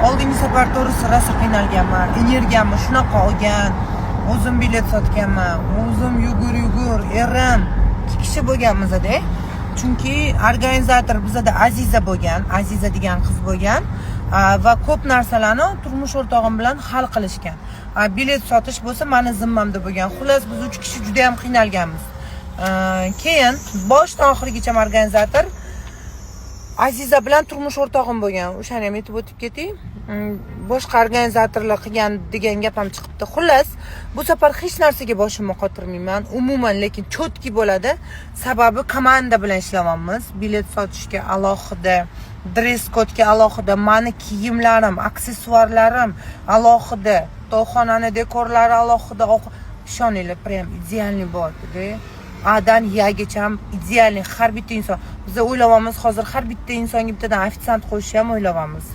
Oldingi safar, to'g'risi, rosa qiynalganman. Energiyamni shunaqa olgan. O'zim bilet sotganman, o'zim yugur yugur, erim, ikki kishi bo'lganmiz-da. Chunki organizator bizada Aziza bo'lgan, Aziza degan qiz bo'lgan va ko'p narsalarni turmush o'rtog'im bilan hal qilishgan. Bilet sotish bo'lsa, mani zimmamda bo'lgan. Xullas, biz uch kishi juda ham qiynalganmiz. Keyin boshidan oxirigacha organizator Aziza bilan turmush o'rtog'im bo'lgan. O'shani ham aytib o'tib ketay. Boshqa organizatorlar qilgan degan gap ham chiqibdi. Xullas, bu safar hech narsaga boshimni qotirmayman umuman, lekin чётко bo'ladi. Sababi komanda bilan ishlayapmiz. Bilet sotishga alohida, dress kodga alohida, mani kiyimlarim, aksessuarlarim alohida, to'yxonani dekorlari alohida. Ishoninglar, прям идеальный bo'lyapti-da. Adan Yagacha идеальный. Har bitta inson, biz o'ylayapmiz hozir, har bitta insonga bittadan ofitsiant qo'yishni ham o'ylayapmiz.